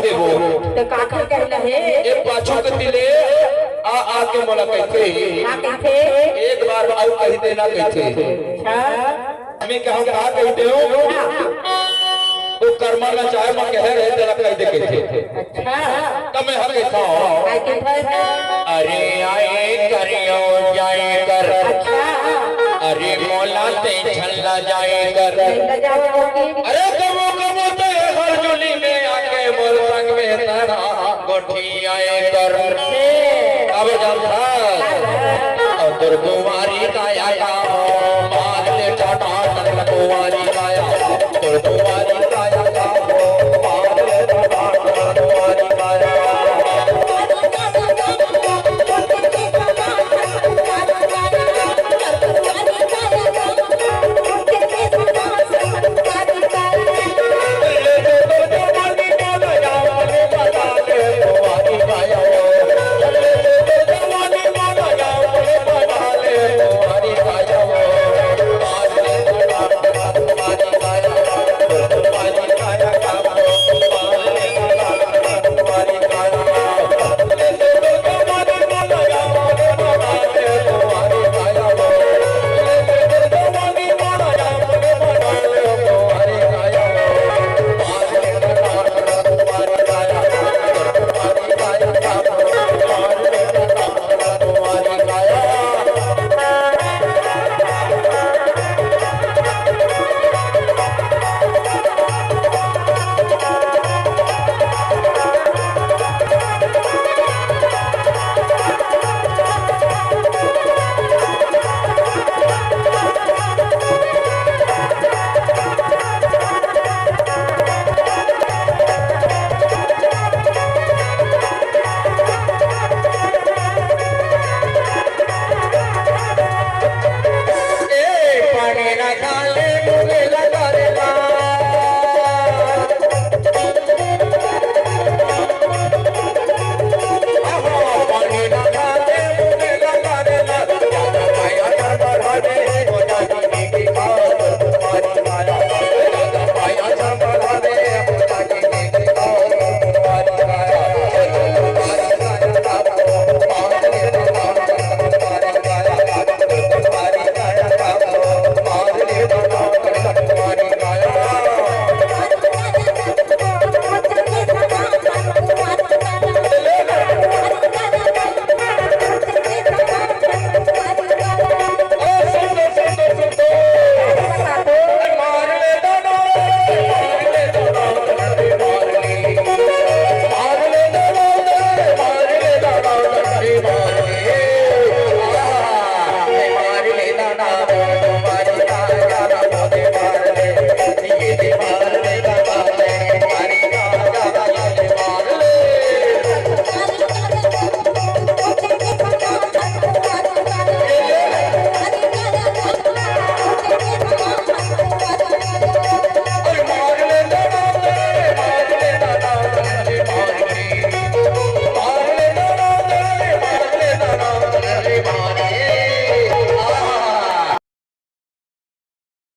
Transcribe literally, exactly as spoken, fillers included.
देबो। त काखर कहना हे? ए पाछू कति ले आ, आ के मोला कहिथे। का कहिथे? एक बार अउ कहि देना कहिथे। अच्छा। मैं कहूँ का कहिथे हो? हाँ। वो कर्मा ना चाहे मैं कहे रहे तेला कहि दे कहिथे। अच्छा। त मैं हा कहिथंव। काय कहिथे? अरे आए करियो जाए कर। अच्छा। अरे मोला ते छल्ला जाए कर। नहीं लजाओ कि? अरे कबो कबो तो हर जुली में आके मोर संग में तड़ा गोठी आए कर। अब जानथा। और दुर्गुमारी काया का हो, मार ले छोटा संग कुआं